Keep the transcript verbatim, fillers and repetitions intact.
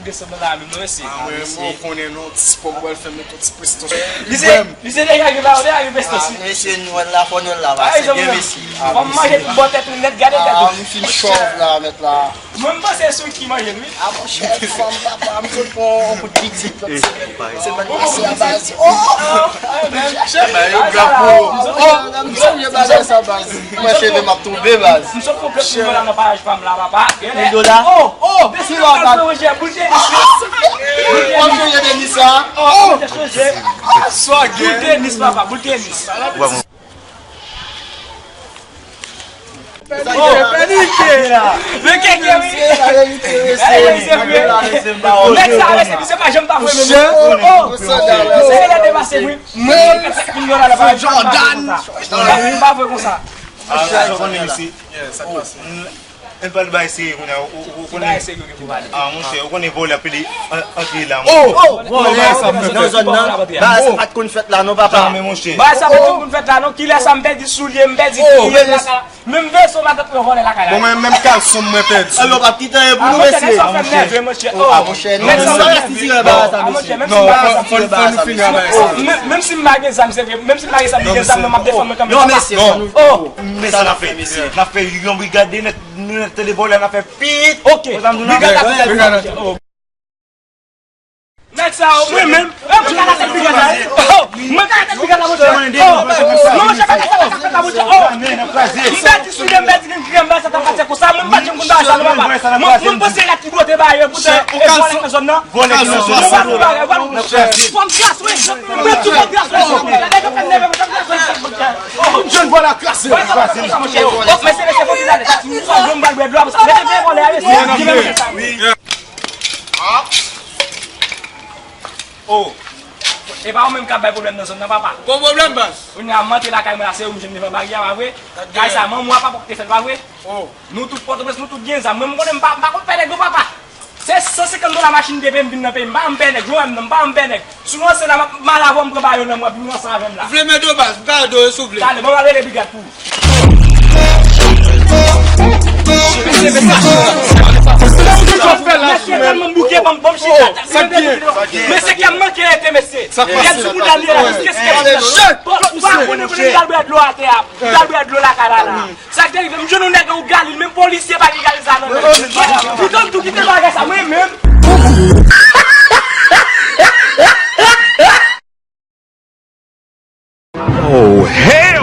Resanm nan la menm non mesye. Ah, mwen, mwen konnen non, ti spò m pral fè, met yon ti prestasyon. Li se, li se deja gen la, deja gen prestasyon. Ah, mesye, nou wè la, fò nou la, mesye, mesye. Fò m manje bò tèt ou nèt, gade tèt ou. Ah, m fin chòv la, mèt la. Mwen, m panse se ou ki manje l, wi. Ah, monchè, fanm papa, m sot pran yon kout big zik lòt semèn. Semèn pase a, baz. Oh! Chèf, ba yo drapo. Oh! M sonje bagay sa, baz. Mwen cheve m ap tonbe, baz. M sot pran plis moun la nan paraj pa m la, papa. Mil dola. Oh! Oh! Desann nan, manje boul tenis, wi. Boul tenis. Boul tenis, papa, boul tenis. Oh! Pènike! Men keke wi! Nèg sa, mesye, misye pa janm pa vre menm. Oh! Misye genlè depase wi. Mwen, mwen pa vre konsa. Mwen pa vre konsa. Ah, ou konnen misye. N pral bay serye kounye a, ou, ou, ou konnen. Ah, monchè, ou konnen vòlè ap pede an-, antre la, monchè. Oh! Vòlè nan zòn nan. Bagay sa pa t konn fèt la non, papa. Janmen, monchè. Bagay sa pa t konn fèt la non. Kilè sa m pèdi soulye, m pèdi kiyè lakay la. Menm veso matant mwen vòlè lakay la. Bon, mwen menm kalson mwen pèdi. Alò, p ap kite anyen pou nou, mesye. Ah, monchè, nèg sa fè m nève, monchè. Ah, monchè, nèg sa fè m nève. Non, fò, fò, fò nou fini avè sa. Menm, menm si m pa gen zam, se vre. Menm si m pa gen zam, li gen zam, non, m ap defann mwen kanmenm. Non, mesye, fò nou. Oh! Men sa n ap fè, mesye. N ap fè yon brigad de nèt, nou nèt tande vòlè, n ap fè pit. Ok. Brigad la, brigad la. Nèg sa yo, mwen menm, mwen ka la tèt brigad la, wi. Oh, mwen ka la tèt brigad la, monchè. Oh, non, monchè, pa gen sa k ap fèt la, monchè. Oh, m pèdi soulye, m pèdi grenn, grenn bagay sa t ap pase konsa. Mwen, m pa t janm konn bagay sa, non, papa. Mwen, mwen panse nèg ki dwe te ba yo, poutan, e vòlè nan zòn nan. Vòlè ki nan zòn nan. Fò m kras, wi. Mwen tou fò m kras, wi. Nèg yo fè m nève, mwen fè m kras, wi. Jèn vòlè krase. Vòlè sa, monchè. Oh, mesye, mesye, fò m di sa, mesye, m pral bwè dlo, mesye. Mete vye vòlè a, mesye. Oh. E pa ou menm k ap bay pwoblèm nan zòn nan, papa. Bon pwoblèm, baz. Kounye a, m antre lakay mwen la, se ou m jwenn devan baryè a, pa vre? Kay sa, manman w a papa w k te fè l, pa vre? Oh. Nou tout Pòtoprens, nou tout gen zam. Mwen, m konnen m pa, m pa konn pè nèg non, papa. Se san senkant dola machin te peye m vin nan peyi m. M pa janm pè nèg, jwenn m nan, m pa janm pè nèg. Si w ranse la, m ap mal avè w, m pran bayo nan mwen, pou w ranse avè m la. Ou vle mèt do baz, m ka ede w si w vle. Talè, bon, m al rele brigad pou ou. Mesye, mesye, mesye, tèlman m bouke, ban m, ban m chita. Mesye, kè m manke rete, mesye. Kè m sou bouda li la, mesye, kè m. Bon, ou pa konnen kote m t al bwè dlo atè a. M t al bwè dlo lakay la, la. Sa k te rive, m jwenn yon nèg, yon galil, menm polisye pa gen galil sa nan men l. Poutan m tou kite bagay sa, mwen menm. Oh, hell!